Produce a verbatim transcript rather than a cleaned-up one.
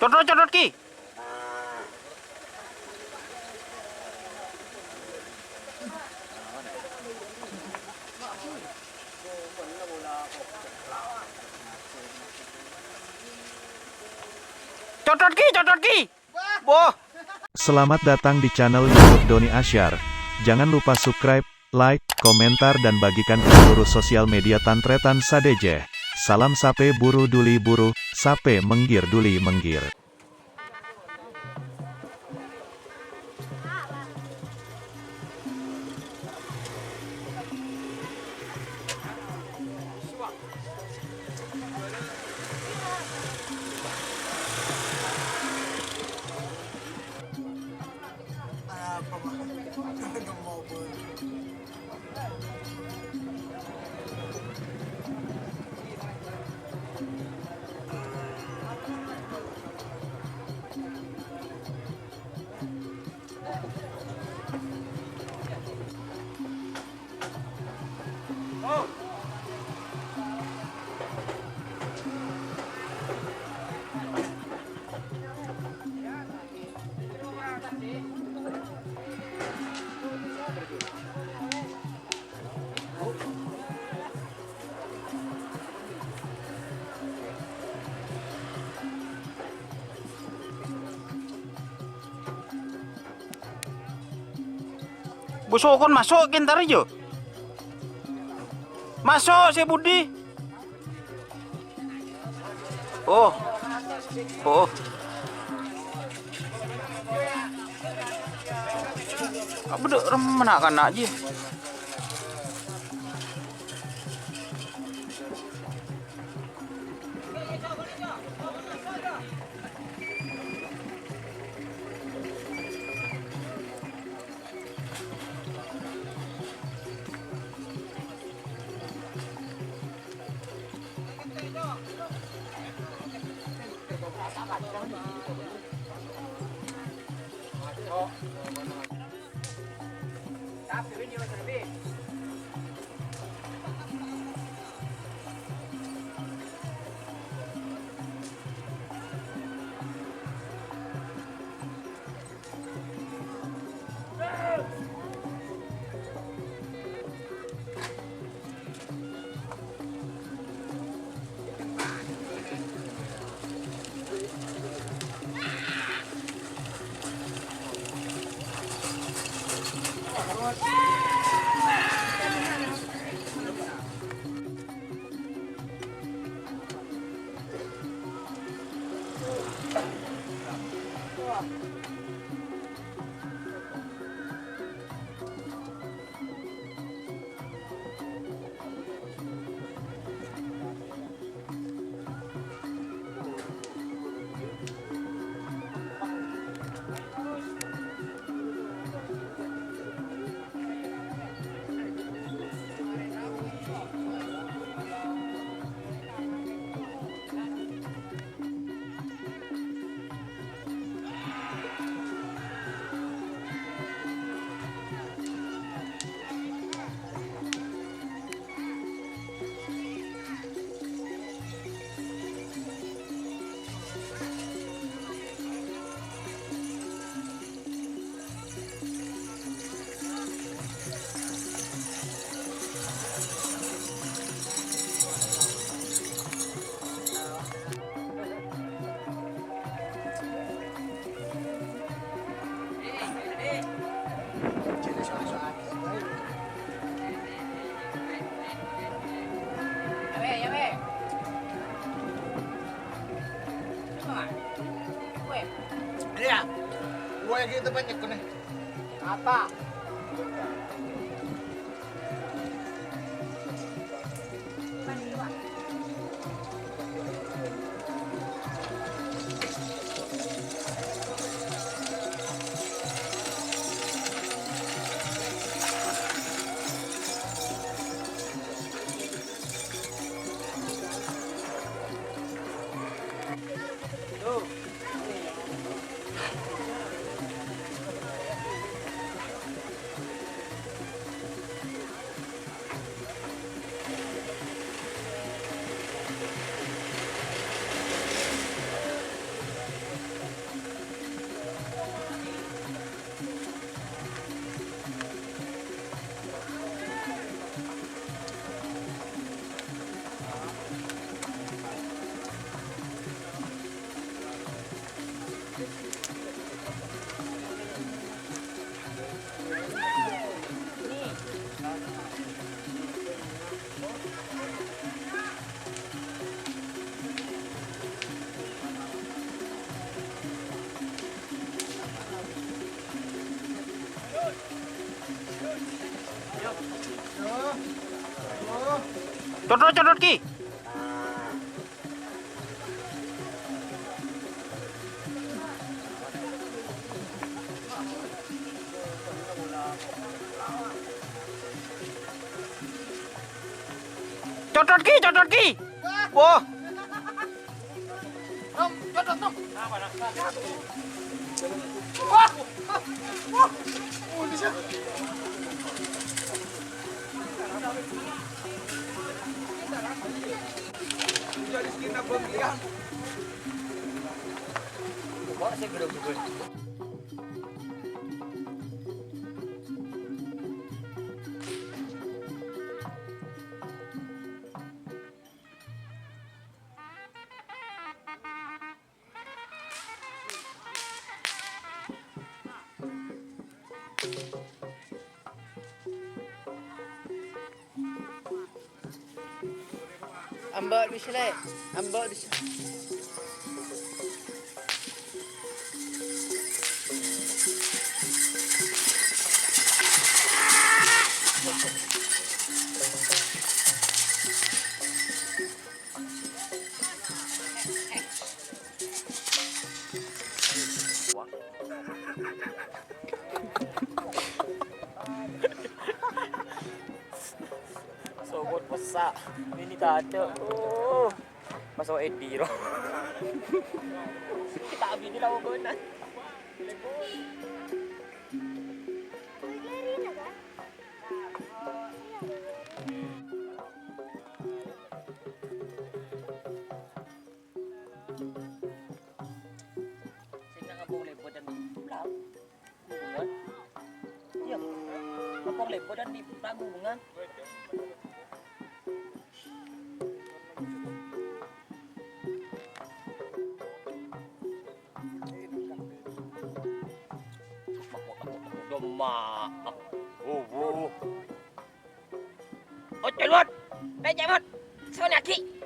Cotot, cotot, Ki. Cotot, Ki, cotot, Ki. Boh. Selamat datang di channel YouTube Doni Asyar. Jangan lupa subscribe, like, komentar, dan bagikan ke seluruh sosial media tan-tarètan sadhâjâ. Salam sapè buru duli buru, sapè mèngghir duli mèngghir. Bu Sukun maso' kèntar, Jo. Maso' sè budi. Oh. Oh. Apa dek remen anak-anak ji? Iya. Gue gitu banyak nih. Apa? Codot, codot, Ki. Codot, Ki, codot, Ki. Wah. Nom, codot, Nom. Wah. Wah. Oh, bisa. Jadi sekitar pemilihan. Wah, saya gedeg juga. Ambo' dusle, ambo' dus- Sogot pessa'. Ini tato. Oh. Maso' edi ro. Kita abini lawo gona. Sènga' ngampong lèbât dâ' Pagubungan. Iyâ, ngampong lèbât dâ' Pagubungan. Doma. Oh, oh. Ocol, Mot. Pècè', Mot. Sona, Ki.